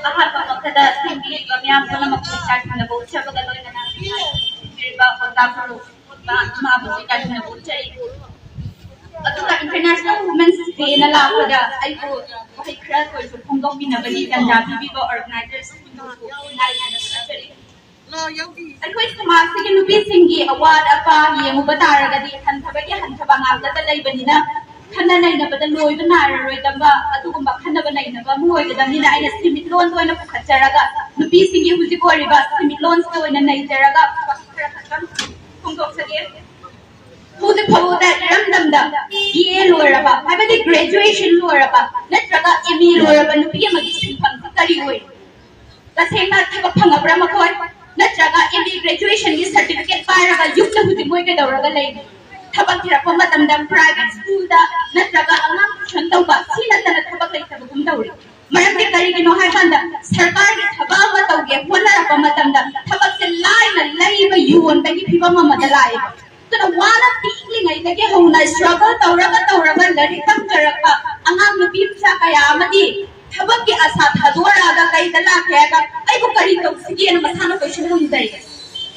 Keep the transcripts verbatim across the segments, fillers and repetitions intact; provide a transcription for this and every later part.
ꯑꯍꯥꯟꯕꯃꯛꯇꯗ ꯊꯦꯡꯕꯤꯔꯤꯕ ꯃꯤꯌꯥꯝ ꯄꯨꯝꯅꯃꯛꯄꯨ ꯏꯀꯥꯏ ꯈꯨꯝꯅꯕ ꯎꯠꯆꯕꯒ ꯂꯣꯏꯅꯅ ꯄꯤꯕꯤꯔꯤꯕ ꯑꯣꯖꯥ ꯒꯨꯔꯨ ꯄꯨꯝꯅꯃꯛꯄꯨ ꯏꯀꯥꯏ ꯈꯨꯝꯅꯕ ꯎꯠꯆꯔꯤ꯫ ꯑꯗꯨꯒ International Women's Day ꯅ ꯂꯥꯛꯄꯗ ꯑꯩꯕꯨ ꯋꯥꯍꯩ ꯈꯔ ꯑꯣꯏꯔꯁꯨ ꯐꯣꯡꯗꯣꯛꯄꯤꯅꯕꯒꯤ ꯇꯥꯟꯖꯥ ꯄꯤꯕꯤꯕ organizers ꯁꯤꯡꯕꯨꯁꯨ ꯏꯀꯥꯏ ꯈꯨꯝꯅꯕ ꯎꯠꯆꯔꯤ꯫ ꯑꯩꯈꯣꯏ ꯁꯃꯥꯖꯁꯤꯒꯤ ꯅꯨꯄꯤꯁꯤꯡꯒꯤ ꯑꯋꯥꯠ ꯑꯄꯥ ꯌꯦꯡꯉꯨꯕ ꯇꯥꯔꯒꯗꯤ ꯍꯟꯊꯕꯒꯤ ꯍꯟꯊꯕ ꯉꯥꯛꯇꯗ ꯂꯩꯕꯅꯤꯅ ꯈꯟꯅ ꯅꯩꯅꯕꯗ ꯂꯣꯏꯕ ꯅꯥꯏꯔꯔꯣꯏꯗꯕ ꯑꯗꯨꯒꯨꯝꯕ ꯈꯟꯅꯕ ꯅꯩꯅꯕ ꯑꯃ ꯑꯣꯏꯒꯗꯕꯅꯤꯅ ꯑꯩꯅ ꯁꯦꯟꯃꯤꯠꯂꯣꯟꯗ ꯑꯣꯏꯅ ꯄꯨꯈꯠꯆꯔꯒ ꯅꯨꯄꯤꯁꯤꯡꯒꯤ ꯍꯧꯖꯤꯛ ꯑꯣꯏꯔꯤꯕ ꯁꯦꯟꯃꯤꯠꯂꯣꯟꯁꯤꯗ ꯑꯣꯏꯅ ꯅꯩꯖꯔꯒ ꯋꯥꯍꯩ ꯈꯔ ꯈꯛꯇꯪ ꯐꯣꯡꯗꯣꯛꯆꯒꯦ꯫ ꯍꯧꯖꯤꯛ ꯐꯥꯎꯕꯗ ꯏꯔꯝꯗꯝꯗ B A ꯂꯣꯏꯔꯕ ꯍꯥꯏꯕꯗꯤ graduation ꯂꯣꯏꯔꯕ ꯅꯠꯇ꯭ꯔꯒ M A ꯂꯣꯏꯔꯕ ꯅꯨꯄꯤ ꯑꯃꯒꯤ ꯁꯤꯟꯐꯝꯁꯤ ꯀꯔꯤ ꯑꯣꯏ? ꯇꯁꯦꯡꯅ ꯊꯕꯛ ꯐꯪꯉꯕ꯭ꯔꯥ ꯃꯈꯣꯏ? ꯅꯠꯇ꯭ꯔꯒ M A graduation ꯒꯤ certificate ꯄꯥꯏꯔꯒ ꯌꯨꯝꯗ ꯍꯧꯖꯤꯛ ꯃꯣꯏ ꯀꯩꯗꯧꯔꯒ ꯂꯩ? ꯊꯕꯛ ꯊꯤꯔꯛꯄ ꯃꯇꯝꯗ private school ꯗ ꯅꯠꯇ꯭ꯔꯒ ꯑꯉꯥꯡ tuition ꯇꯧꯕ ꯁꯤ ꯅꯠꯇꯅ ꯊꯕꯛ ꯂꯩꯇꯕꯒꯨꯝ ꯇꯧꯔꯤ꯫ ꯃꯔꯝꯗꯤ ꯀꯔꯤꯒꯤꯅꯣ ꯍꯥꯏ ꯀꯥꯟꯗ ꯁꯔꯀꯥꯔꯒꯤ ꯊꯕꯛ ꯑꯃ ꯇꯧꯒꯦ ꯍꯣꯠꯅꯔꯛꯄ ꯃꯇꯝꯗ ꯊꯕꯛꯁꯦ ꯂꯥꯏꯅ ꯂꯩꯕ ꯌꯣꯟꯕꯒꯤ ꯐꯤꯕꯝ ꯑꯃꯗ ꯂꯥꯛꯑꯦꯕ꯫ ꯑꯗꯨꯅ ꯋꯥꯅ ꯄꯤꯛꯂꯤꯉꯩꯗꯒꯤ ꯍꯧꯅ struggle ꯇꯧꯔꯒ ꯇꯧꯔꯒ ꯂꯥꯏꯔꯤꯛ ꯇꯝꯖꯔꯛꯄ ꯑꯉꯥꯡ ꯅꯨꯄꯤ ꯃꯆꯥ ꯀꯌꯥ ꯑꯃꯗꯤ ꯊꯕꯛꯀꯤ ꯑꯁꯥ ꯊꯥꯗꯣꯔꯛꯑꯒ ꯀꯩꯗ ꯂꯥꯛꯀꯦ ꯍꯥꯏꯔꯒ ꯑꯩꯕꯨ ꯀꯔꯤ ꯇꯧꯁꯤꯒꯦꯅ ꯃꯁꯥꯅ question ꯍꯪꯖꯩ꯫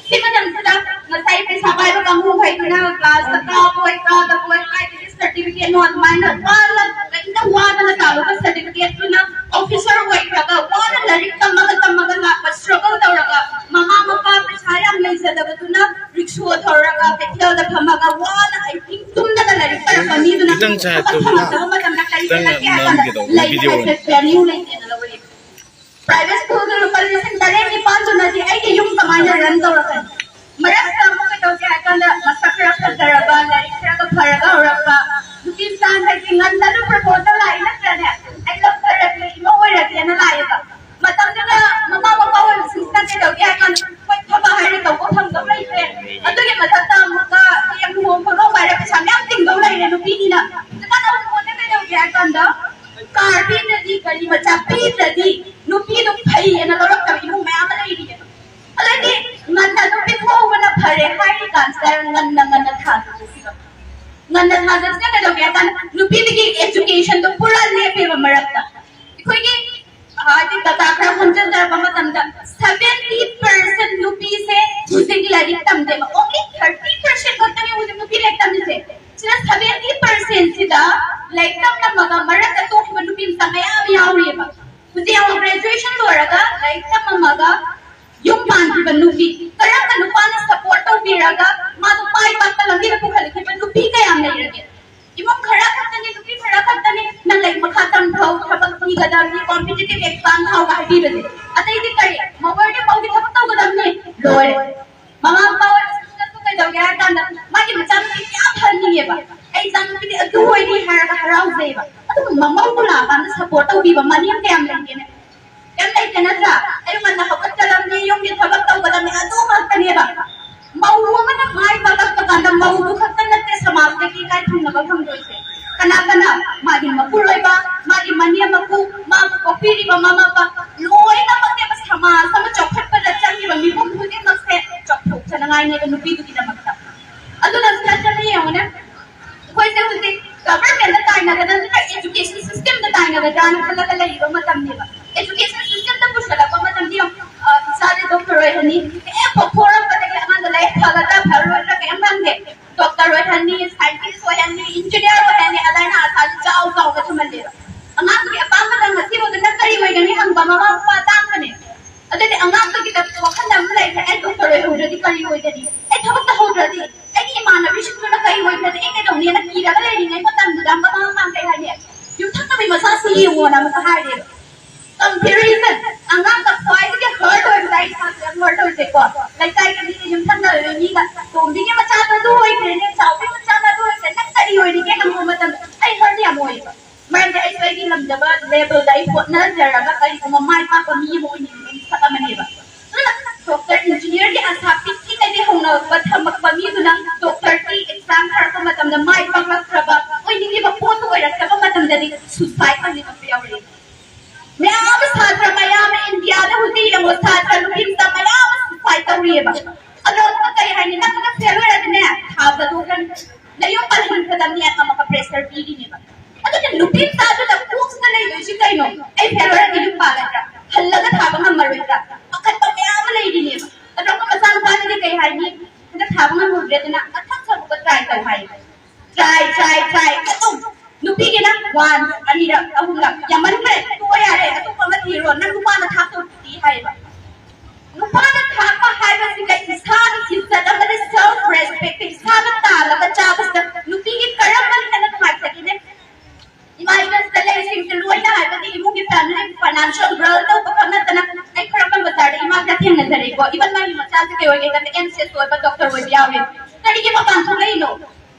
ꯁꯤ ꯃꯇꯝꯁꯤꯗ ꯉꯁꯥꯏ ꯄꯩꯁꯥ ꯄꯥꯏꯕ ꯀꯥꯡꯕꯨꯈꯩꯗꯨꯅ class ꯇ ꯀꯥꯕꯣꯏ ꯀꯥꯗꯕꯣꯏ ꯀꯥꯏꯗꯒꯤ certificate ꯅꯣ ꯑꯗꯨꯃꯥꯏꯅ ꯋꯥꯅ ꯀꯩꯝꯇ ꯋꯥꯗꯅ ꯇꯥꯜꯂꯨꯕ certificate ꯇꯨꯅ officer ꯑꯣꯏꯈ꯭ꯔꯒ ꯋꯥꯅ ꯂꯥꯏꯔꯤꯛ ꯇꯝꯃꯒ ꯇꯝꯃꯒ ꯂꯥꯛꯄ struggle ꯇꯧꯔꯒ ꯃꯃꯥ ꯃꯄꯥ ꯄꯩꯁꯥ ꯌꯥꯝ ꯂꯩꯖꯗꯕꯗꯨꯅ ꯔꯤꯛꯁꯣ ꯊꯧꯔꯒ ꯀꯩꯊꯦꯜꯗ ꯐꯝꯃꯒ ꯋꯥꯅ ꯑꯍꯤꯡ ꯇꯨꯝꯗꯅ ꯂꯥꯏꯔꯤꯛ ꯇꯝꯃꯛꯄ ꯃꯤꯗꯨꯅ ꯈꯤꯇꯪ ꯁꯥꯏ ꯊꯕꯛ ꯇꯨ꯫ ꯐꯪꯉꯛꯇꯕ ꯃꯇꯝꯗ ꯀꯔꯤ ꯈꯤꯇꯪ ꯆꯠꯂꯛꯀꯦ ꯍꯥꯏ ꯀꯥꯟꯗ ꯅꯝꯒꯦ ꯇꯧꯕ ꯂꯩꯕ video ꯍꯥꯏꯁꯦ ꯑꯣꯏꯅ꯫ Value ꯂꯩꯇꯦꯅ ꯂꯧꯔꯛꯑꯦ꯫ Private school ꯗ ꯂꯨꯄꯥ ꯂꯤꯁꯤꯡ ꯇꯔꯦꯠ ꯅꯤꯄꯥꯜꯗꯨꯅꯗꯤ ꯑꯩꯒꯤ ꯌꯨꯝ ꯀꯃꯥꯏꯅ run ꯇꯧꯔꯛꯀꯅꯤ? ꯃꯔꯛꯇ ꯑꯃꯨꯛ ꯀꯩꯗꯧꯒꯦ ꯍꯥꯏ ꯀꯥꯟꯗ ꯃꯁꯛ ꯈꯔ ꯐꯖꯔꯕ, ꯂꯥꯏꯔꯤꯛ ꯈꯔꯒ ꯐꯔꯒ ꯍꯧꯔꯛꯄ ꯅꯨꯄꯤ ꯃꯆꯥꯈꯩꯗꯤ ꯉꯟꯅ ꯑꯗꯨꯝ proposal ꯂꯥꯛꯏ ꯅꯠꯇ꯭ꯔꯅꯦ? ꯑꯩ ꯂꯧꯊꯔꯒꯦ, ꯏꯃꯧ ꯑꯣꯏꯔꯒꯦꯅ ꯂꯥꯛꯑꯦꯕ꯫ ꯃꯇꯝꯗꯨꯗ ꯃꯃꯥ ꯃꯄꯥ ꯑꯣꯏꯕꯁꯤꯡꯁꯤꯅ ꯀꯩꯗꯧꯒꯦ ꯍꯥꯏ ꯀꯥꯟꯗ ꯑꯩꯈꯣꯏ ꯊꯕꯛ ꯍꯥꯏꯔꯦ ꯇꯧꯕ ꯐꯪꯗꯕ ꯂꯩꯇ꯭ꯔꯦ꯫ ꯑꯗꯨꯒꯤ ꯃꯊꯛꯇ ꯑꯃꯨꯛꯀ ꯍꯌꯦꯡ ꯂꯨꯍꯣꯡ ꯈꯣꯡꯗꯣꯡꯕ ꯍꯥꯏꯔꯦ ꯄꯩꯁꯥ ꯃꯌꯥꯝ ꯇꯤꯡꯗꯧ ꯂꯩꯔꯦ ꯅꯨꯄꯤꯅꯤꯅ꯫ ꯍꯧꯖꯤꯛꯀꯥꯟ ꯑꯃꯨꯛ ꯀꯩꯗꯧꯒꯦ ꯍꯥꯏ ꯀꯥꯟꯗ ꯀꯥꯔ ꯄꯤꯗ꯭ꯔꯗꯤ, ꯒꯥꯔꯤ ꯃꯆꯥ ꯄꯤꯗ꯭ꯔꯗꯤ ꯅꯨꯄꯤꯗꯨ ꯐꯩꯌꯦꯅ ꯂꯧꯔꯛꯇꯕ ꯏꯃꯨꯡ ꯃꯌꯥꯝ ꯑꯃ ꯂꯩꯔꯤꯌꯦ꯫ ꯑꯗꯩꯗꯤ ꯉꯟꯅ ꯑꯗꯨꯝ ꯄꯤꯊꯣꯛꯍꯧꯕꯅ ꯐꯔꯦ ꯍꯥꯏꯔꯤ ꯀꯥꯟꯁꯤꯗ ꯉꯟꯅ ꯉꯟꯅ ꯊꯥꯗꯣꯛꯈꯤꯕ꯫ ꯉꯟꯅ ꯊꯥꯗꯣꯛꯁꯤꯅ ꯀꯩꯗꯧꯒꯦ ꯍꯥꯏ ꯀꯥꯟꯗ ꯅꯨꯄꯤꯗꯨꯒꯤ education ꯗꯣ ꯄꯨꯔꯥ ꯂꯦꯞꯄꯦꯕ ꯃꯔꯛꯇ꯫ ꯑꯩꯈꯣꯏꯒꯤ ꯍꯥꯏꯗꯤ ꯗꯇꯥ ꯈꯔ ꯂꯥꯏꯔꯤꯛ ꯇꯝꯗꯦꯕ, only thirty percent ꯈꯛꯇꯅꯤ ꯍꯧꯖꯤꯛ ꯅꯨꯄꯤ ꯂꯥꯏꯔꯤꯛ ꯇꯝꯃꯤꯁꯦ꯫ ꯁꯤꯅ seventy percent ꯁꯤꯗ ꯂꯥꯏꯔꯤꯛ ꯇꯝꯂꯝꯃꯒ ꯃꯔꯛꯇ ꯇꯣꯛꯈꯤꯕ ꯅꯨꯄꯤ ꯃꯆꯥ ꯃꯌꯥꯝ ꯌꯥꯎꯔꯤꯑꯕ꯫ ꯍꯧꯖꯤꯛ ꯌꯦꯡꯉꯣ, graduation ꯂꯣꯏꯔꯒ ꯂꯥꯏꯔꯤꯛ ꯇꯝꯃꯝꯃꯒ ꯌꯨꯝ ꯄꯥꯟꯈꯤꯕ ꯅꯨꯄꯤ, ꯀꯔꯝꯕ ꯅꯨꯄꯥꯅ support ꯇꯧꯕꯤꯔꯒ ꯃꯥꯗꯣ ꯃꯥꯏ ꯄꯥꯛꯄ ꯂꯝꯕꯤꯗ ꯄꯨꯈꯠꯂꯛꯈꯤꯕ ꯅꯨꯄꯤ ꯀꯌꯥꯝ ꯂꯩꯔꯒꯦ? ꯏꯃꯨꯡ ꯈꯔ ꯈꯛꯇꯅꯤ, ꯅꯨꯄꯤ ꯈꯔ ꯈꯛꯇꯅꯤ, "ꯅꯪ ꯂꯥꯏꯔꯤꯛ ꯃꯈꯥ ꯇꯝꯊꯧ, ꯊꯕꯛ ꯊꯤꯒꯗꯕꯅꯤ, competitive exam ꯊꯥꯎꯒ" ꯍꯥꯏꯕꯤꯕꯁꯦ꯫ ꯑꯇꯩꯗꯤ ꯀꯔꯤ? ꯃꯧ ꯑꯣꯏꯔꯗꯤ ꯃꯧꯒꯤ ꯊꯕꯛ ꯇꯧꯒꯗꯕꯅꯤ, ꯂꯣꯏꯔꯦ꯫ ꯃꯃꯥ ꯃꯄꯥ ꯑꯣꯏꯕꯁꯤꯡꯁꯤꯅꯁꯨ ꯀꯩꯗꯧꯒꯦ ꯍꯥꯏ ꯀꯥꯟꯗ, ꯃꯥꯒꯤ ꯃꯆꯥꯅꯨꯄꯤ ꯀꯌꯥꯝ ꯐꯍꯟꯅꯤꯡꯉꯦꯕ, "ꯑꯩ ꯏꯆꯥꯅꯨꯄꯤꯗꯤ ꯑꯗꯨ ꯑꯣꯏꯅꯤ" ꯍꯥꯏꯔꯒ ꯍꯔꯥꯎꯖꯩꯕ꯫ ꯑꯗꯨꯕꯨ ꯃꯃꯧꯗꯨ ꯂꯥꯛꯑꯀꯥꯟꯗ support ꯇꯧꯕꯤꯕ ꯃꯅꯦꯝ ꯀꯌꯥꯝ ꯂꯩꯒꯦꯅꯦ? ꯀꯩꯝ ꯂꯩꯇꯦ ꯅꯠꯇ꯭ꯔꯥ? ꯑꯌꯨꯛ ꯉꯟꯅ ꯍꯧꯒꯠꯀꯗꯕꯅꯤ, ꯌꯨꯝꯒꯤ ꯊꯕꯛ ꯇꯧꯒꯗꯕꯅꯤ, ꯑꯗꯨ ꯉꯥꯛꯇꯅꯦꯕ꯫ ꯃꯧ ꯑꯃꯅ ꯃꯥꯏ ꯄꯥꯛꯂꯛꯄ ꯀꯥꯟꯗ ꯃꯧꯗꯨ ꯈꯛꯇ ꯅꯠꯇꯦ ꯁꯃꯥꯖꯇꯒꯤ ꯏꯀꯥꯏ ꯈꯨꯝꯅꯕ ꯐꯪꯗꯣꯏꯁꯦ꯫ ꯀꯅꯥ ꯀꯅꯥ? ꯃꯥꯒꯤ ꯃꯄꯨꯔꯣꯏꯕ, ꯃꯥꯒꯤ ꯃꯅꯦꯝ ꯃꯀꯨ, ꯃꯥꯕꯨ ꯄꯣꯛꯄꯤꯔꯤꯕ ꯃꯃꯥ ꯃꯄꯥ, ꯂꯣꯏꯅꯃꯛꯅꯦꯕ ꯁꯃꯥꯖ ꯑꯃ ꯆꯥꯎꯈꯠꯄꯗ ꯆꯪꯉꯤꯕ ꯃꯤꯄꯨꯝ ꯈꯨꯗꯤꯡꯃꯛꯁꯦ ꯆꯥꯎꯊꯣꯛꯆꯅꯉꯥꯏꯅꯦꯕ ꯅꯨꯄꯤꯗꯨꯒꯤꯗꯃꯛꯇ꯫ ꯑꯗꯨꯅꯁꯨ ꯅꯠꯇꯅ ꯌꯦꯡꯉꯨꯅꯦ, ꯑꯩꯈꯣꯏꯁꯦ ꯍꯧꯖꯤꯛ government ꯇ ꯇꯥꯏꯅꯒꯗ꯭ꯔꯥ ꯅꯠꯇ꯭ꯔꯒ education system ꯗ ꯇꯥꯏꯅꯒꯗ꯭ꯔꯥꯅ ꯈꯜꯂꯒ ꯂꯩꯔꯤꯕ ꯃꯇꯝꯅꯦꯕ꯫ Education system ꯗ ꯄꯨꯁꯜꯂꯛꯄ ꯃꯇꯝꯗ ꯌꯦꯡꯉꯨ, ꯑ, ꯏꯆꯥꯁꯦ doctor ꯑꯣꯏꯍꯟꯅꯤ, ꯍꯦꯛ ꯄꯣꯛꯊꯣꯔꯛꯄꯗꯒꯤ ꯑꯉꯥꯡꯗꯣ ꯂꯥꯏꯔꯤꯛ ꯐꯒꯗ꯭ꯔꯥ ꯐꯔꯣꯏꯗ꯭ꯔꯥ ꯀꯩꯝ ꯈꯪꯗꯦ, doctor ꯑꯣꯏꯍꯟꯅꯤ, scientist ꯑꯣꯏꯍꯟꯅꯤ, engineer ꯑꯣꯏꯍꯟꯅꯤ, ꯑꯗꯨꯃꯥꯏꯅ ꯑꯁꯥꯁꯦ ꯆꯥꯎ ꯆꯥꯎꯅ ꯊꯝꯍꯜꯂꯦꯕ꯫ ꯑꯉꯥꯡꯗꯨꯒꯤ ꯑꯄꯥꯝꯕꯗ ꯉꯁꯤꯐꯥꯎꯗ "ꯅꯪ ꯀꯔꯤ ꯑꯣꯏꯒꯅꯤ?" ꯍꯪꯕ ꯃꯃꯥ ꯃꯄꯥ ꯑꯇꯥꯡꯕꯅꯦ꯫ ꯑꯗꯨꯗꯤ ꯑꯉꯥꯡꯗꯨꯒꯤꯗꯃꯛꯇ ꯋꯥꯈꯜꯗ ꯑꯃ ꯂꯩꯈ꯭ꯔꯦ, "ꯑꯩ doctor ꯑꯣꯏꯍꯧꯗ꯭ꯔꯗꯤ ꯀꯔꯤ ꯑꯣꯏꯒꯅꯤ? ꯑꯩ ꯊꯕꯛ ꯇꯧꯍꯧꯗ꯭ꯔꯗꯤ ꯑꯩꯒꯤ ꯏꯃꯥꯟꯅꯕꯤꯁꯤꯡꯗꯨꯅ ꯀꯔꯤ ꯑꯣꯏꯈ꯭ꯔꯗꯤ ꯑꯩ ꯀꯩꯗꯧꯅꯤꯅ?" ꯀꯤꯔꯒ ꯂꯩꯔꯤꯉꯩ ꯃꯇꯝꯗꯨꯗ ꯃꯃꯥ ꯃꯄꯥ ꯀꯩ ꯍꯥꯏꯅꯤ? "ꯌꯨꯝꯊꯪꯅꯕꯒꯤ ꯃꯆꯥꯁꯤ ꯌꯦꯡꯉꯣꯅ" ꯑꯃꯨꯛꯀ ꯍꯥꯏꯔꯦꯕ꯫ Comparison, ꯑꯉꯥꯡꯗ ꯈ꯭ꯋꯥꯏꯗꯒꯤ hurt ꯑꯣꯏꯕꯁꯦ ꯑꯩ ꯏꯁꯥꯁꯦ ꯌꯥꯝ hurt ꯑꯣꯏꯖꯩꯀꯣ꯫ ꯂꯩꯀꯥꯏꯒꯤ ꯃꯤꯅ, ꯌꯨꯝꯊꯪꯅꯕꯒꯤ ꯃꯤꯒ, "ꯇꯣꯝꯕꯤꯒꯤ ꯃꯆꯥꯗꯣ ꯑꯗꯨ ꯑꯣꯏꯈ꯭ꯔꯦꯅꯦ, ꯆꯥꯎꯕꯒꯤ ꯃꯆꯥꯗꯣ ꯑꯗꯨ ꯑꯣꯏꯈ꯭ꯔꯦ, ꯅꯪ ꯀꯔꯤ ꯑꯣꯏꯔꯤꯒꯦ?" ꯍꯪꯕ ꯃꯇꯝꯗ ꯑꯩ hurt ꯌꯥꯝ ꯑꯣꯏꯌꯦꯕ꯫ ꯃꯔꯝꯗꯤ ꯑꯩꯁꯨ ꯑꯩꯒꯤ ꯉꯝꯖꯕ level ꯗ ꯑꯩ ꯍꯣꯠꯅꯖꯔꯒ ꯀꯔꯤꯒꯨꯝꯕ ꯃꯥꯏ ꯄꯥꯛꯄ ꯃꯤ ꯑꯃ ꯑꯣꯏꯅꯤꯡꯕꯒꯤ ꯃꯤꯁꯛ ꯑꯃꯅꯦꯕ꯫ ꯑꯗꯨꯅ doctor, engineer ꯒꯤ ꯑꯁꯥ ꯄꯤꯛꯂꯤꯉꯩꯗꯒꯤ ꯍꯧꯅ ꯊꯝꯃꯛꯄ ꯃꯤꯗꯨꯅ doctor ꯒꯤ exam ꯊꯥꯔꯛꯄ ꯃꯇꯝꯗ ꯃꯥꯏ ꯄꯥꯛꯂꯛꯇ꯭ꯔꯕ, ꯑꯣꯏꯅꯤꯡꯉꯤꯕ ꯄꯣꯠꯇꯨ ꯑꯣꯏꯔꯛꯇꯕ ꯃꯇꯝꯗꯗꯤ suicide ꯇꯧꯅꯤꯡꯉꯛꯄ ꯌꯥꯎꯔꯛꯑꯦ꯫ ꯃꯌꯥꯝ ꯑꯃ ꯁꯥꯇ꯭ꯔ ꯃꯌꯥꯝ ꯑꯃ ꯏꯟꯗꯤꯌꯥꯗ ꯍꯧꯖꯤꯛ ꯌꯦꯡꯉꯣ, ꯁꯥꯇ꯭ꯔ ꯅꯨꯄꯤ ꯃꯆꯥ ꯃꯌꯥꯝ ꯑꯃ suicide ꯇꯧꯔꯤꯑꯕ꯫ ꯑꯗꯣ ꯑꯃꯨꯛꯀ ꯀꯔꯤ ꯍꯥꯏꯅꯤ? "ꯅꯪꯅ fail ꯑꯣꯏꯔꯗꯤꯅꯦ, ꯊꯥ ꯊꯥꯗꯣꯛꯈ꯭ꯔꯅꯤ, ꯅꯌꯨꯝ ꯄꯥꯜꯍꯟꯈ꯭ꯔꯗꯕꯅꯤ" ꯑꯃꯨꯛꯀ pressure ꯄꯤꯔꯤꯅꯦꯕ꯫ ꯑꯗꯨꯅ ꯅꯨꯄꯤ ꯃꯆꯥꯗꯨꯗ ꯀꯣꯛꯁꯤꯗ ꯂꯩꯗꯣꯏꯁꯤ ꯀꯩꯅꯣ? "ꯑꯩ fail ꯑꯣꯏꯔꯗꯤ ꯌꯨꯝ ꯄꯥꯜꯂꯗ꯭ꯔꯥ? ꯍꯜꯂꯒ ꯊꯥꯕ ꯉꯝꯃꯔꯣꯏꯗ꯭ꯔꯥ?" ꯄꯥꯈꯠꯄ ꯃꯌꯥꯝ ꯑꯃ ꯂꯩꯔꯤꯅꯦꯕ꯫ ꯑꯗꯣ ꯑꯩꯈꯣꯏ ꯃꯆꯥꯅꯨꯄꯥꯁꯤꯗꯤ ꯀꯩ ꯍꯥꯏꯅꯤ? ꯐꯥꯏꯅꯥꯟꯁꯤꯌꯦꯜ ꯒꯔꯜ ꯇꯧꯕ ꯈꯛ ꯅꯠꯇꯅ ꯑꯩ ꯈꯔ ꯀꯟꯕ ꯇꯥꯔꯗꯤ ꯏꯃꯥ ꯈꯔ ꯊꯦꯡꯅꯖꯔꯦꯀꯣ, ꯏꯚꯟ ꯃꯥꯒꯤ ꯃꯆꯥꯁꯦ ꯀꯩ ꯑꯣꯏꯒꯦ ꯍꯥꯏꯕꯗ ꯑꯦꯝ ꯁꯤ ꯑꯦꯁ ꯑꯣꯏꯕ ꯗꯣꯛꯇꯔ ꯑꯣꯏꯕ ꯌꯥꯎꯔꯦ꯫ ꯀꯔꯤꯒꯤ ꯃꯄꯥꯟ ꯊꯣꯛꯂꯛꯏꯅꯣ?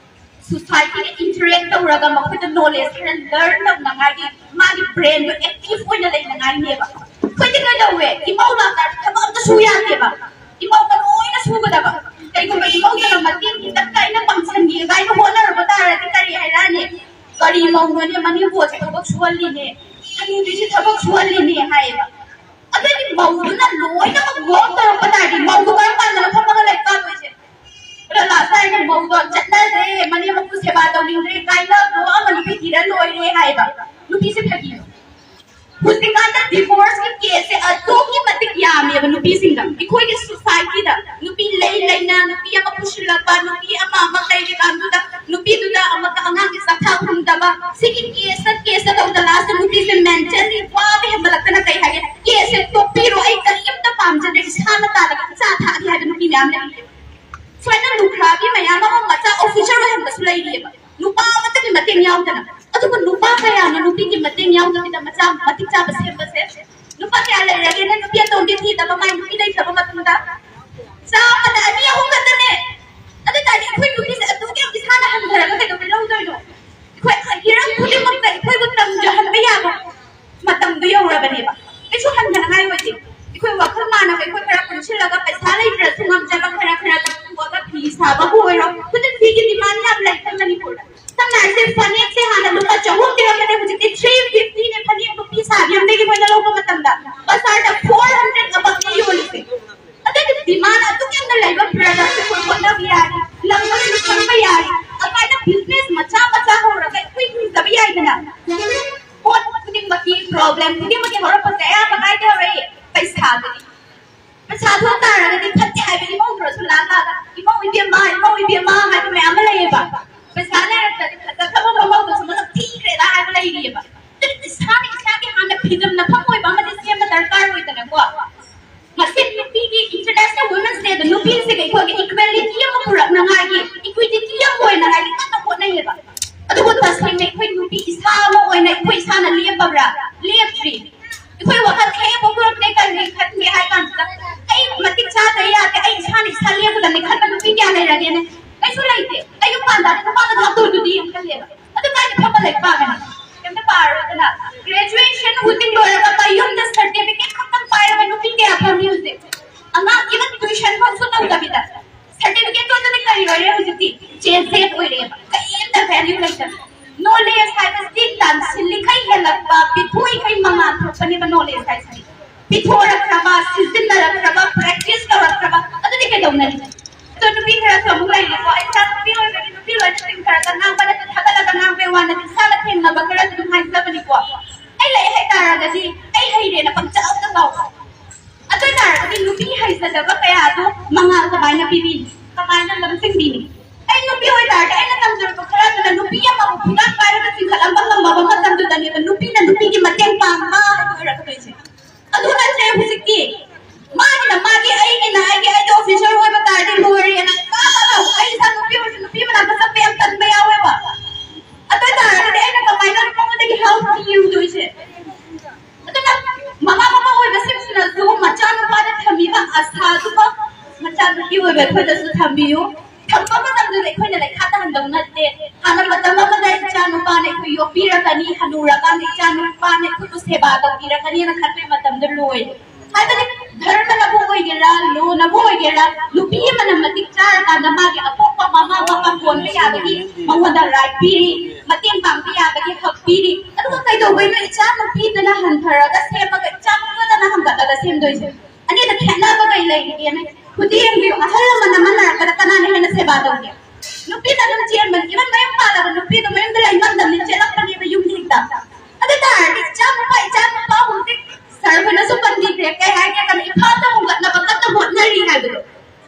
ꯁꯣꯁꯥꯏꯇꯤꯒ ꯏꯟꯇꯔꯦꯛ ꯇꯧꯔꯒ ꯃꯈꯣꯏꯗ ꯅꯣꯂꯦꯖ ꯈꯔ ꯂꯔꯟ ꯇꯧꯅꯉꯥꯏꯒꯤ, ꯃꯥꯒꯤ ꯕ꯭ꯔꯦꯟꯗꯣ ꯑꯦꯛꯇꯤꯚ ꯑꯣꯏꯅ ꯂꯩꯅꯉꯥꯏꯅꯦꯕ꯫ ꯑꯩꯈꯣꯏꯗꯤ ꯀꯩꯗꯧꯋꯦ? ꯏꯃꯧ ꯂꯥꯛꯇꯥꯔꯗꯤ ꯊꯕꯛ ꯑꯝꯇ ꯁꯨ ꯌꯥꯗꯦꯕ꯫ ꯏꯃꯧꯒ ꯂꯣꯏꯅ ꯁꯨꯒꯗꯕ꯫ ꯀꯩꯒꯨꯝꯕ ꯏꯃꯧꯗꯨꯅ ꯃꯇꯦꯡ ꯈꯤꯇꯪꯒ ꯑꯩꯅ ꯄꯥꯡꯁꯟꯒꯦ ꯀꯥꯏꯅ ꯍꯣꯠꯅꯔꯨꯕ ꯇꯥꯔꯗꯤ ꯀꯔꯤ ꯍꯥꯏꯔꯛꯑꯅꯤ? "ꯀꯔꯤ ꯃꯧꯅꯣꯅꯦ, ꯃꯅꯦꯝꯕꯣꯛꯁꯦ ꯊꯕꯛ ꯁꯨꯍꯜꯂꯤꯅꯦ, ꯍꯅꯨꯕꯤꯁꯦ ꯊꯕꯛ ꯁꯨꯍꯜꯂꯤꯅꯦ" ꯍꯥꯏꯌꯦꯕ꯫ ꯑꯗꯨꯗꯤ ꯃꯧꯗꯨꯅ ꯂꯣꯏꯅꯃꯛ ꯋꯥꯔꯛ ꯇꯧꯔꯛꯄ ꯇꯥꯔꯗꯤ ꯃꯧꯗꯨ ꯀꯔꯝ ꯀꯥꯟꯗꯅꯣ ꯐꯝꯃꯒ ꯂꯥꯏꯔꯤꯛ ꯄꯥꯗꯣꯏꯁꯦ? ꯑꯗꯣ ꯂꯥꯁꯇ ꯍꯥꯏꯅ ꯃꯧꯗꯣ ꯆꯠꯅꯗ꯭ꯔꯦ, ꯃꯅꯦꯝꯕꯣꯛꯄꯨ ꯁꯦꯕꯥ ꯇꯧꯅꯤꯡꯗ꯭ꯔꯦ, ꯀꯥꯏꯅ ꯊꯣꯛꯑꯒ ꯅꯨꯄꯤ ꯊꯤꯔ ꯂꯣꯏꯔꯦ ꯍꯥꯏꯕ꯫ ꯅꯨꯄꯤꯁꯦ ꯐꯥꯒꯤꯅꯣ? ꯍꯧꯖꯤꯛꯀꯥꯟꯗ ꯗꯤꯚꯣꯔꯁꯀꯤ ꯀꯦꯁꯁꯦ ꯑꯗꯨꯛꯀꯤ ꯃꯇꯤꯛ ꯌꯥꯝꯃꯦꯕ ꯅꯨꯄꯤꯁꯤꯡꯗ꯫ ꯑꯩꯈꯣꯏꯒꯤ ꯁꯣꯁꯥꯏꯇꯤꯗ ꯅꯨꯄꯤ ꯂꯩ ꯂꯩꯅ ꯅꯨꯄꯤ ꯑꯃ ꯄꯨꯁꯤꯜꯂꯛꯄ, ꯅꯨꯄꯤ ꯑꯃ ꯑꯃ ꯂꯩꯔꯤꯀꯥꯟꯗꯨꯗ ꯅꯨꯄꯤꯗꯨꯗ ꯑꯃꯨꯛꯀ ꯑꯉꯥꯡꯒꯤ ꯆꯥꯛꯊꯥ ꯍꯨꯟꯗꯕ, ꯁꯤꯒꯤ ꯀꯦꯁꯇ ꯀꯦꯁꯇ ꯇꯧꯗ ꯂꯥꯁꯇ ꯅꯨꯄꯤꯁꯦ ꯃꯦꯟꯇꯦꯜꯂꯤ ꯋꯥꯕ ꯍꯦꯟꯒꯠꯂꯛꯇꯅ ꯀꯩ ꯍꯥꯏꯒꯦ? "ꯀꯦꯁꯁꯦ ꯇꯣꯛꯄꯤꯔꯣ, ꯑꯩ ꯀꯔꯤꯝꯇ ꯄꯥꯝꯖꯗ꯭ꯔꯦ, ꯏꯁꯥꯅ ꯇꯥꯜꯂꯒ ꯏꯆꯥ ꯊꯥꯛꯑꯒꯦ" ꯍꯥꯏꯕ ꯅꯨꯄꯤ ꯃꯌꯥꯝ ꯂꯩꯔꯤꯌꯦꯕ꯫ ꯁꯨꯃꯥꯏꯅ ꯂꯨꯈ꯭ꯔꯥꯕꯤ ꯃꯌꯥꯝ ꯑꯃ ꯃꯆꯥ ꯑꯣꯐꯤꯁꯔ ꯑꯣꯏꯍꯟꯕꯁꯨ ꯂꯩꯔꯤꯑꯕ꯫ ꯅꯨꯄꯥ ꯑꯃꯠꯇꯒꯤ ꯃꯇꯦꯡ ꯌꯥꯎꯗꯅ꯫ ꯑꯗꯨꯕꯨ ꯅꯨꯄꯥ ꯀꯌꯥꯅ ꯅꯨꯄꯤꯒꯤ ꯃꯇꯦꯡ ꯌꯥꯎꯗꯕꯤꯗ ꯃꯆꯥ ꯃꯇꯤꯛ ꯆꯥꯕ ꯁꯦꯝꯕꯁꯦ? ꯅꯨꯄꯥ ꯀꯌꯥ ꯂꯩꯔꯒꯦꯅꯦ ꯅꯨꯄꯤ ꯑꯇꯣꯝꯕꯤ ꯊꯤꯗꯕ, ꯃꯥꯏ ꯅꯨꯄꯤ ꯂꯩꯈ꯭ꯔꯕ ꯃꯇꯨꯡꯗ? ꯆꯥꯝꯃꯗ ꯑꯅꯤ ꯑꯍꯨꯝ ꯈꯛꯇꯅꯦ꯫ ꯑꯗꯨ ꯇꯥꯔꯗꯤ ꯑꯩꯈꯣꯏ ꯅꯨꯄꯤꯁꯦ ꯑꯗꯨꯛ ꯌꯥꯝ ꯏꯁꯥꯅ ꯍꯟꯊꯔꯒ ꯀꯩꯗꯧꯕꯩ ꯂꯧꯗꯣꯏꯅꯣ? ꯑꯩꯈꯣꯏ ꯍꯤꯔꯝ ꯈꯨꯗꯤꯡꯃꯛꯇ ꯑꯩꯈꯣꯏꯕꯨ ꯇꯝꯖꯍꯟꯕ ꯌꯥꯕ ꯃꯇꯝꯗꯨ ꯌꯧꯔꯕꯅꯦꯕ꯫ ꯀꯩꯁꯨ ꯍꯟꯊꯅꯉꯥꯏ ꯑꯣꯏꯗꯦ꯫ ꯑꯩꯈꯣꯏ ꯋꯥꯈꯜ ꯃꯥꯟꯅꯕ ꯑꯩꯈꯣꯏ ꯈꯔ ꯄꯨꯟꯁꯤꯜꯂꯒ ꯄꯩꯁꯥ ꯂꯩꯇ꯭ꯔꯁꯨ ꯉꯝꯖꯕ ꯈꯔ ꯈꯔ ꯇꯧꯊꯣꯛꯑꯒ ꯐꯤ ꯁꯥꯕꯕꯨ ꯑꯣꯏꯔꯣ꯫ ꯍꯧꯖꯤꯛ ꯐꯤꯒꯤ ꯗꯤꯃꯥꯟ ꯌꯥꯝ ꯂꯩ ꯑꯩꯈꯣꯏ ꯃꯅꯤꯄꯨꯔꯗ꯫ ꯁꯝꯅ ꯍꯥꯏꯔꯁꯦ, ꯐꯅꯦꯛꯁꯦ ꯍꯥꯟꯅ ꯂꯨꯄꯥ ꯆꯍꯨꯝ ꯄꯤꯔꯝꯕꯅꯦ, ꯍꯧꯖꯤꯛꯇꯤ ꯊ꯭ꯔꯤ ꯐꯤꯐꯇꯤꯅꯦ ꯐꯅꯦꯛ ꯅꯨꯄꯤ ꯁꯥꯕꯤ ꯑꯃꯗꯒꯤ ꯃꯣꯏꯅ ꯂꯧꯕ ꯃꯇꯝꯗ꯫ ꯕꯖꯥꯔꯗ ꯐꯣꯔ ꯍꯟꯗ꯭ꯔꯦꯗ ꯑꯕꯞꯅꯦ ꯌꯣꯜꯂꯤꯁꯦ꯫ ꯑꯗꯨꯒꯤ ꯗꯤꯃꯥꯟ ꯑꯗꯨꯛ ꯌꯥꯝꯅ ꯂꯩꯕ ꯄ꯭ꯔꯗꯛꯁꯦ ꯑꯩꯈꯣꯏ ꯍꯣꯠꯅꯕ ꯌꯥꯔꯤ, ꯂꯝ ꯑꯃꯁꯨ ꯈꯪꯕ ꯌꯥꯔꯤ, ꯑꯗꯨꯃꯥꯏꯅ ꯕꯤꯖꯤꯅꯦꯁ ꯃꯆꯥ ꯃꯆꯥ ꯍꯧꯔꯒ ꯑꯩꯈꯣꯏ ꯍꯤꯡꯖꯕ ꯌꯥꯏꯗꯅ꯫ ꯄꯣꯠ ꯈꯨꯗꯤꯡꯃꯛꯀꯤ ꯄ꯭ꯔꯣꯕ꯭ꯂꯦꯝ ꯈꯨꯗꯤꯡꯃꯛꯀꯤ ꯍꯧꯔꯛꯐꯝꯁꯦ ꯑꯌꯥꯝꯕ ꯀꯥꯏꯗ ꯍꯧꯔꯛꯏ? ꯄꯩꯁꯥꯗꯒꯤ꯫ ꯄꯩꯁꯥ ꯊꯣꯛ ꯇꯥꯔꯒꯗꯤ ꯐꯠꯇꯦ ꯍꯥꯏꯕ ꯏꯃꯧꯗꯨꯅꯁꯨ ꯂꯥꯛꯑꯒ "ꯏꯃꯧ ꯏꯕꯦꯝꯃ, ꯏꯃꯧ ꯏꯕꯦꯝꯃ" ꯍꯥꯏꯕ ꯃꯌꯥꯝ ꯑꯃ ꯂꯩꯌꯦꯕ꯫ ꯄꯩꯁꯥ ꯂꯩꯔꯛꯇ꯭ꯔꯗꯤ ꯐꯖꯈ꯭ꯔꯕ ꯃꯃꯧꯗꯨꯁꯨ ꯃꯁꯛ ꯊꯤꯈ꯭ꯔꯦꯗ ꯍꯥꯏꯕ ꯂꯩꯔꯤꯑꯕ꯫ ꯑꯗꯨꯅ ꯏꯁꯥꯅ ꯏꯁꯥꯒꯤ ꯍꯥꯟꯅ ꯐꯤꯗꯝ ꯅꯐꯝ ꯑꯣꯏꯕ ꯑꯃꯗꯤ ꯁꯦꯝꯕ ꯗꯔꯀꯥꯔ ꯑꯣꯏꯗꯅꯀꯣ꯫ ꯉꯁꯤ ꯅꯨꯄꯤꯒꯤ International Women's Day ꯗ ꯅꯨꯄꯤꯁꯤꯡ ꯑꯩꯈꯣꯏꯒꯤ ꯏꯀ꯭ꯋꯦꯂꯤꯇꯤ ꯑꯃ ꯄꯨꯔꯛꯅꯉꯥꯏꯒꯤ, ꯏꯀ꯭ꯋꯤꯇꯤꯇꯤ ꯑꯃ ꯑꯣꯏꯅꯉꯥꯏꯒꯤ ꯀꯟꯅ ꯍꯣꯠꯅꯩꯌꯦꯕ꯫ ꯑꯗꯨꯕꯨ ꯇꯁꯦꯡꯅ ꯑꯩꯈꯣꯏ ꯅꯨꯄꯤ ꯏꯁꯥ ꯑꯃ ꯑꯣꯏꯅ ꯑꯩꯈꯣꯏ ꯏꯁꯥꯅ ꯂꯦꯞꯄꯕ꯭ꯔꯥ? ꯂꯦꯞꯇ꯭ꯔꯤ꯫ ꯑꯩꯈꯣꯏ ꯋꯥꯈꯜ ꯍꯦꯛ ꯄꯣꯛꯊꯣꯔꯛꯄꯗꯩ ꯀꯔꯤ ꯈꯟꯒꯦ ꯍꯥꯏ ꯀꯥꯟꯁꯤꯗ, "ꯑꯩ ꯃꯇꯤꯛ ꯆꯥꯗ ꯌꯥꯗꯦ, ꯑꯩ ꯏꯁꯥꯅ ꯏꯁꯥ ꯂꯦꯞꯀꯗꯕꯅꯤ" ꯈꯟꯕ ꯅꯨꯄꯤ ꯀꯌꯥ ꯂꯩꯔꯒꯦꯅꯦ? ꯀꯩꯁꯨ ꯂꯩꯇꯦ꯫ ꯑꯩ ꯌꯨꯝ ꯄꯥꯟ ꯇꯥꯔꯗꯤ ꯅꯨꯄꯥꯅ ꯊꯥꯛꯇꯣꯛꯑꯗꯨꯗꯤ ꯌꯥꯝ ꯈꯜꯂꯦꯕ꯫ ꯑꯗꯨ ꯀꯥꯏꯗ ꯐꯝꯃ ꯂꯥꯏꯔꯤꯛ ꯄꯥꯒꯅꯤ? ꯀꯩꯝꯇ ꯄꯥꯔꯔꯣꯏꯗꯅ꯫ ꯒ꯭ꯔꯦꯖꯨꯑꯦꯁꯟ ꯍꯧꯖꯤꯛ ꯂꯣꯏꯔꯒ ꯃꯌꯨꯝꯗ ꯁꯔꯇꯤꯐꯤꯀꯦꯠ ꯈꯛꯇꯪ ꯄꯥꯏꯔꯒ ꯅꯨꯄꯤ ꯀꯌꯥ ꯐꯝꯃꯤ ꯍꯧꯖꯤꯛ꯫ ꯑꯉꯥꯡ ꯏꯚꯟ ꯇ꯭ꯌꯨꯁꯟ ꯐꯥꯎꯁꯨ ꯇꯧꯗꯕꯤꯗ꯫ ꯁꯔꯇꯤꯐꯤꯀꯦꯠꯇꯣ ꯑꯗꯨꯗꯤ ꯀꯔꯤ ꯑꯣꯏꯔꯦ ꯍꯧꯖꯤꯛꯇꯤ? ꯖꯦ ꯖꯦꯠ ꯑꯣꯏꯔꯦꯕ꯫ ꯀꯔꯤꯝꯇ ꯚꯦꯂ꯭ꯌꯨ ꯂꯩꯇꯕ꯫ ꯅꯣꯂꯦꯖ ꯍꯥꯏꯕꯁꯤ ꯇꯥꯟꯁꯤꯜꯂꯤꯈꯩ ꯍꯦꯜꯂꯛꯄ, ꯄꯤꯊꯣꯛꯏꯈꯩ ꯃꯉꯥꯜ ꯊꯣꯛꯄꯅꯦꯕ ꯅꯣꯂꯦꯖ ꯍꯥꯏꯁꯤꯗꯤ꯫ ꯄꯤꯊꯣꯔꯛꯈ꯭ꯔꯕ, ꯁꯤꯖꯤꯟꯅꯔꯛꯈ꯭ꯔꯕ, ꯄ꯭ꯔꯦꯛꯇꯤꯁ ꯇꯧꯔꯛꯈ꯭ꯔꯕ, ꯑꯗꯨꯗꯤ ꯀꯩꯗꯧꯅꯅꯤ? ꯑꯗꯣ ꯅꯨꯄꯤ ꯈꯔꯁꯨ ꯑꯃꯨꯛ ꯂꯩꯔꯤꯀꯣ, "ꯑꯩ ꯏꯆꯥ ꯅꯨꯄꯤ ꯑꯣꯏꯕꯒꯤ ꯅꯨꯄꯤ ꯂꯣꯏꯅ ꯆꯤꯡꯊꯔꯒ ꯉꯥꯡꯕ ꯅꯠꯇꯦ, ꯊꯥꯒꯠꯂꯒ ꯉꯥꯡꯕꯩ ꯋꯥ ꯅꯠꯇꯦ, ꯏꯁꯥꯅ ꯊꯦꯡꯅꯕ ꯈꯔ ꯑꯗꯨꯝ ꯍꯥꯏꯖꯕꯅꯤꯀꯣ꯫ ꯑꯩ ꯂꯩ ꯍꯥꯏꯇꯥꯔꯒꯗꯤ ꯑꯩ ꯍꯩꯔꯦꯅ ꯄꯪꯆꯥꯎꯗ ꯂꯥꯎ꯫ ꯑꯗꯨ ꯑꯣꯏ ꯇꯥꯔꯒꯗꯤ ꯅꯨꯄꯤ ꯍꯩꯖꯗꯕ ꯀꯌꯥꯗꯣ ꯃꯉꯥꯜ ꯀꯃꯥꯏꯅ ꯄꯤꯕꯤꯅꯤ? ꯀꯃꯥꯏꯅ ꯂꯝꯖꯤꯡꯕꯤꯅꯤ?" ꯑꯩ ꯅꯨꯄꯤ ꯑꯣꯏ ꯇꯥꯔꯗꯤ ꯑꯩꯅ ꯇꯝꯖꯔꯛꯄ ꯈꯔꯗꯨꯅ ꯅꯨꯄꯤ ꯑꯃꯕꯨ ꯐꯤꯔꯥꯟ ꯄꯥꯏꯔꯒ ꯆꯤꯡꯈꯠꯂꯝꯕ ꯉꯝꯃꯕ ꯃꯇꯝꯗꯨꯗꯅꯦꯕ ꯅꯨꯄꯤꯅ ꯅꯨꯄꯤꯒꯤ ꯃꯇꯦꯡ ꯄꯥꯡꯕ ꯍꯥꯏꯕꯗꯨ ꯑꯣꯏꯔꯛꯀꯗꯣꯏꯁꯦ꯫ ꯑꯗꯨ ꯅꯠꯇ꯭ꯔꯦ ꯍꯧꯖꯤꯛꯇꯤ꯫ ꯃꯥꯒꯤꯅ ꯃꯥꯒꯤ, ꯑꯩꯒꯤꯅ ꯑꯩꯒꯤ, ꯑꯩꯗꯤ ꯑꯣꯐꯤꯁꯔ ꯑꯣꯏꯕ ꯇꯥꯔꯗꯤ ꯂꯣꯏꯔꯦꯅ ꯀꯥ ꯀꯥ ꯂꯥꯎ꯫ ꯑꯩ ꯏꯁꯥ ꯅꯨꯄꯤ ꯑꯣꯏꯔꯁꯨ ꯅꯨꯄꯤ ꯃꯅꯥꯛꯇ ꯆꯠꯄ ꯌꯥꯝ ꯇꯟꯕ ꯌꯥꯎꯋꯦꯕ꯫ ꯑꯗꯨ ꯑꯣꯏ ꯇꯥꯔꯒꯗꯤ ꯑꯩꯅ ꯀꯃꯥꯏꯅ ꯃꯉꯣꯟꯗꯒꯤ ꯍꯦꯜꯞ ꯅꯤꯔꯨꯗꯣꯏꯁꯦ? ꯑꯗꯨꯅ ꯃꯃꯥ ꯃꯄꯥ ꯑꯣꯏꯕꯁꯤꯡꯁꯤꯅꯁꯨ ꯃꯆꯥꯅꯨꯄꯥꯗ ꯊꯝꯃꯤꯕ ꯑꯁꯥꯗꯨꯃꯛ ꯃꯆꯥꯅꯨꯄꯤ ꯑꯣꯏꯕ ꯑꯩꯈꯣꯏꯗꯁꯨ ꯊꯝꯕꯤꯌꯨ꯫ ꯊꯝꯕ ꯃꯇꯝꯗꯨꯗ ꯑꯩꯈꯣꯏꯅ ꯂꯩꯈꯥ ꯇꯥꯍꯟꯗꯧ ꯅꯠꯇꯦ꯫ ꯍꯥꯟꯅ ꯃꯇꯝ ꯑꯃꯗ ꯏꯆꯥ ꯅꯨꯄꯥꯅ ꯑꯩꯈꯣꯏ ꯌꯣꯛꯄꯤꯔꯛꯀꯅꯤ, ꯍꯅꯨꯔꯀꯥꯟꯗ ꯏꯆꯥ ꯅꯨꯄꯥꯅ ꯑꯩꯈꯣꯏꯕꯨ ꯁꯦꯕꯥ ꯇꯧꯕꯤꯔꯛꯀꯅꯤꯅ ꯈꯟꯕꯒꯤ ꯃꯇꯝꯗ ꯂꯣꯏꯔꯦ꯫ ꯍꯥꯏꯕꯗꯤ ꯙꯔꯃꯅꯕꯨ ꯑꯣꯏꯒꯦꯔꯥ, ꯂꯣꯅꯕꯨ ꯑꯣꯏꯒꯦꯔꯥ, ꯅꯨꯄꯤ ꯑꯃꯅ ꯃꯇꯤꯛ ꯆꯥꯔꯀꯥꯟꯗ ꯃꯥꯒꯤ ꯑꯄꯣꯛꯄ ꯃꯃꯥ ꯃꯄꯥ ꯀꯣꯟꯕ ꯌꯥꯕꯒꯤ ꯃꯉꯣꯟꯗ ꯔꯥꯏꯠ ꯄꯤꯔꯤ, ꯃꯇꯦꯡ ꯄꯥꯡꯕ ꯌꯥꯕꯒꯤ ꯍꯛ ꯄꯤꯔꯤ꯫ ꯑꯗꯨꯒ ꯀꯩꯗꯧꯕꯩꯅꯣ ꯏꯆꯥ ꯅꯨꯄꯤꯗꯅ ꯍꯟꯊꯔꯒ ꯁꯦꯝꯃꯒ ꯏꯆꯥ ꯅꯨꯄꯥꯗꯅ ꯍꯟꯒꯠꯂꯒ ꯁꯦꯝꯗꯣꯏꯁꯦ? ꯑꯅꯤꯗ ꯈꯦꯠꯅꯕ ꯀꯩ ꯂꯩꯔꯤꯒꯦꯅꯦ? ꯍꯧꯖꯤꯛ ꯌꯦꯡꯕꯤꯌꯨ, ꯑꯍꯜ ꯂꯃꯟ ꯑꯃ ꯅꯥꯔꯛꯄꯗ ꯀꯅꯥꯅ ꯍꯦꯟꯅ ꯁꯦꯕꯥ ꯇꯧꯒꯦ? ꯅꯨꯄꯤꯅ ꯑꯗꯨꯝ ꯆꯦꯟꯕꯅꯤ꯫ ꯏꯚꯟ ꯃꯌꯨꯝ ꯄꯥꯜꯂꯕ ꯅꯨꯄꯤꯗꯣ ꯃꯌꯨꯝꯗ ꯂꯩ ꯉꯝꯗꯕꯅꯤ, ꯆꯦꯜꯂꯛꯄꯅꯦꯕ ꯌꯨꯝꯗ ꯍꯦꯛꯇ꯫ ꯑꯗꯨ ꯇꯥꯔꯗꯤ ꯏꯆꯥ ꯅꯨꯄꯥ, ꯏꯆꯥ ꯅꯨꯄꯥ ꯍꯧꯖꯤꯛ ꯁꯔ ꯍꯣꯏꯅꯁꯨ ꯄꯟꯕꯤꯈ꯭ꯔꯦ, ꯀꯩ ꯍꯥꯏꯒꯦ ꯍꯥꯏ ꯀꯥꯟꯗ ꯏꯝꯐꯥꯜꯗ ꯍꯣꯡꯒꯠꯅꯕ ꯀꯟꯅ ꯍꯣꯠꯅꯔꯤ ꯍꯥꯏꯕꯗꯣ꯫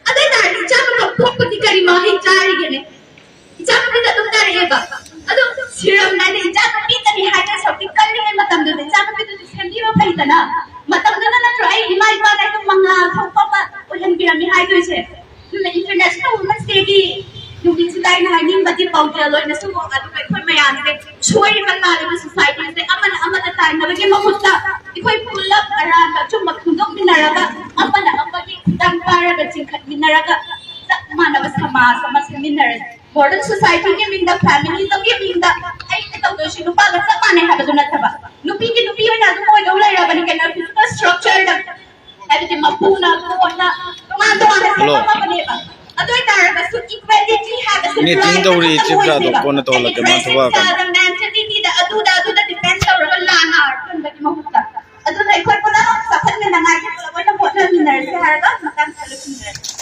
ꯑꯗꯨ ꯇꯥꯔꯗꯤ ꯏꯆꯥ ꯅꯨꯄꯥ ꯄꯣꯛꯄꯗꯤ ꯀꯔꯤ ꯃꯍꯩ ꯆꯥꯔꯤꯒꯦꯅꯦ? ꯏꯆꯥ ꯅꯨꯄꯤꯗ ꯑꯗꯨꯝ ꯇꯥꯔꯛꯑꯦꯕ꯫ ꯑꯗꯣ ꯁꯤꯔꯝꯗꯥꯏꯗ ꯏꯆꯥ ꯅꯨꯄꯤꯗꯅꯤ ꯍꯥꯏꯗꯅ ꯁꯛꯇꯤ ꯀꯜꯂꯤꯉꯩ ꯃꯇꯝꯗꯨꯗ ꯏꯆꯥ ꯅꯨꯄꯤꯗꯨꯗꯤ ꯁꯦꯝꯕꯤꯕ ꯐꯩꯗꯅ꯫ ꯃꯇꯝꯗꯨꯗ ꯅꯠꯇ꯭ꯔꯣ ꯑꯩ ꯏꯃꯥ ꯏꯄꯥꯅ ꯑꯗꯨꯝ ꯃꯉꯥ ꯊꯣꯛꯄ ꯑꯃ ꯑꯣꯏꯍꯟꯕꯤꯔꯝꯃꯤ ꯍꯥꯏꯗꯣꯏꯁꯦ? ꯑꯗꯨꯅ ꯏꯟꯇꯔꯅꯦꯁꯅꯦꯜ ꯋꯨꯃꯦꯟꯁ ꯗꯦꯒꯤ ꯅꯨꯃꯤꯠꯁꯤꯗ ꯑꯩꯅ ꯍꯥꯏꯅꯤꯡꯕꯗꯤ ꯄꯥꯎꯖꯦꯜ ꯑꯣꯏꯅꯁꯨ, ꯑꯗꯨꯒ ꯑꯩꯈꯣꯏ ꯃꯌꯥꯝꯁꯦ ꯁꯣꯏꯔꯤꯕ ꯂꯥꯜꯂꯤꯕ ꯁꯣꯁꯥꯏꯇꯤꯁꯦ ꯑꯃꯅ ꯑꯃꯗ ꯇꯥꯏꯅꯕꯒꯤ ꯃꯍꯨꯠꯇ ꯑꯩꯈꯣꯏ ꯑꯃꯅ ꯑꯃꯒꯤ ꯈꯨꯗꯥꯡ ꯄꯥꯔꯒ ꯆꯤꯡꯈꯠꯃꯤꯟꯅꯔꯒ ꯆꯞ ꯃꯥꯟꯅꯕ ꯁꯃꯥꯖ ꯑꯃ ꯁꯦꯝꯃꯤꯟꯅꯔꯁꯤ꯫ ꯃꯣꯗꯔꯟ ꯁꯣꯁꯥꯏꯇꯤꯒꯤ ꯃꯤꯡꯗ, ꯐꯦꯃꯤꯅꯤꯖꯝꯒꯤ ꯃꯤꯡꯗ ꯑꯩꯅ ꯇꯧꯗꯣꯏꯁꯤ ꯅꯨꯄꯥꯒ ꯆꯞ ꯃꯥꯟꯅꯩ ꯍꯥꯏꯕꯗꯨ ꯅꯠꯇꯕ, ꯅꯨꯄꯤꯒꯤ ꯅꯨꯄꯤ ꯑꯣꯏꯅ ꯑꯗꯨꯝ ꯑꯣꯏꯗꯧ ꯂꯩꯔꯕꯅꯤ ꯀꯩꯅꯣ, ꯐꯤꯖꯤꯀꯦꯜ ꯁ꯭ꯇ꯭ꯔꯛꯆꯔꯗ, ꯍꯥꯏꯕꯗꯤ ꯃꯄꯨꯅ ꯀꯣꯟꯅ ꯇꯣꯉꯥꯟ ꯇꯣꯉꯥꯟꯅ ꯁꯦꯝꯕ ꯑꯃꯅꯦꯕ꯫ ꯑꯗꯨ ꯑꯣꯏꯇꯥꯔꯒꯁꯨ ꯏꯀ꯭ꯋꯦꯂꯤꯇꯤ ꯍꯥꯏꯕꯁꯤ ꯃꯤꯇꯤꯡ ꯇꯧꯔꯤ ꯆꯤꯞ ꯖꯥꯗꯣ ꯀꯣꯟꯅ ꯇꯧꯍꯜꯂꯛꯀꯦ, ꯃꯥ ꯊꯕꯛ ꯀꯟꯅ꯫ ꯃꯦꯟꯇꯦꯂꯤꯇꯤꯗ ꯑꯗꯨꯗ ꯑꯗꯨꯗ ꯗꯤꯄꯦꯟ ꯇꯧꯔꯒ ꯂꯥꯟꯅ ꯄꯨꯟꯕꯒꯤ ꯃꯍꯨꯠꯇ, ꯑꯗꯨꯅ ꯑꯩꯈꯣꯏ ꯄꯨꯝꯅꯃꯛ ꯆꯥꯎꯈꯠꯃꯤꯟꯅꯉꯥꯏꯒꯤ ꯄꯨꯂꯞ ꯑꯣꯏꯅ ꯍꯣꯠꯅꯃꯤꯟꯅꯔꯁꯤ ꯍꯥꯏꯔꯒ ꯃꯇꯥꯡꯁꯤꯗ ꯂꯣꯏꯁꯤꯟꯖꯔꯒꯦ꯫